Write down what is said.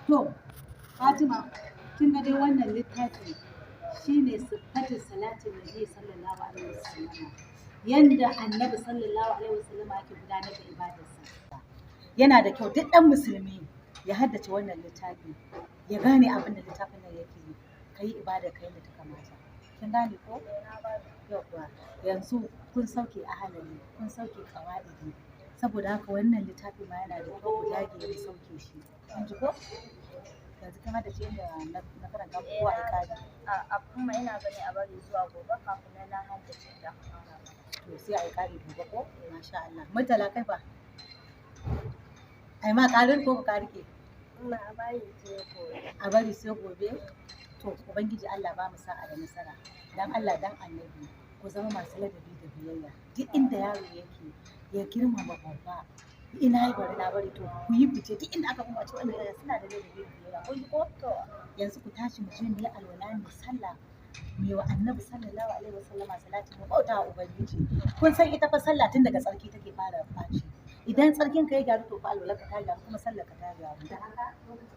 To, Fatima, kin ga dai wannan littafi shine siffatin salatin Nabi sallallahu alaihi wasallama. Yanda Annabi sallallahu alaihi wasallama yake gudanar da ibadarsa. Yana da kyau duk ɗan musulmi ya haddace wannan littafi, ya gane abin da littafin nan yake yi, ka yi ibada ka yadda ta kamata. Kin gane ko? Yauwa. Yanzu kun sauke ahalari, kun sauke ƙawa'idi. Saboda haka wannan littafi ma yana da kyau ku dage ku sauke shi. Kin ji ko? Yanzu kin haddace inda na karanta ko a yi ƙari? A kuma ina gani a bari zuwa gobe kafin nan na haddace da aka fara. To, sai a yi ƙari gobe ko? Masha Allah. Murtala, kai fa? Ai ma ƙarin ko ka rike? Umma, a bari sai gobe. A bari sai gobe? To, Ubangiji Allah ba mu sa'a da nasara. Dan Allah dan Annabi ku zama masu ladabi da biyayya. Duk inda yaro yake, ya girmama babba. Ina yi bari na bari, to ku yi fice duk inda aka kuma ce wannan yara suna da ladabi da biyayya. Kun ji ko? To. Yanzu ku tashi mu je mu yi alwala, mu sallah. Mu yi wa Annabi sallallahu alaihi wasallama salati, mu bauta wa Ubangiji. Kun san ita fa sallah tun daga tsarki take fara ɓaci. Idan tsarkin ka ya gyaru, to fa alwalarka ta gyaru kuma sallar ka ta gyaru. Da haka lokacin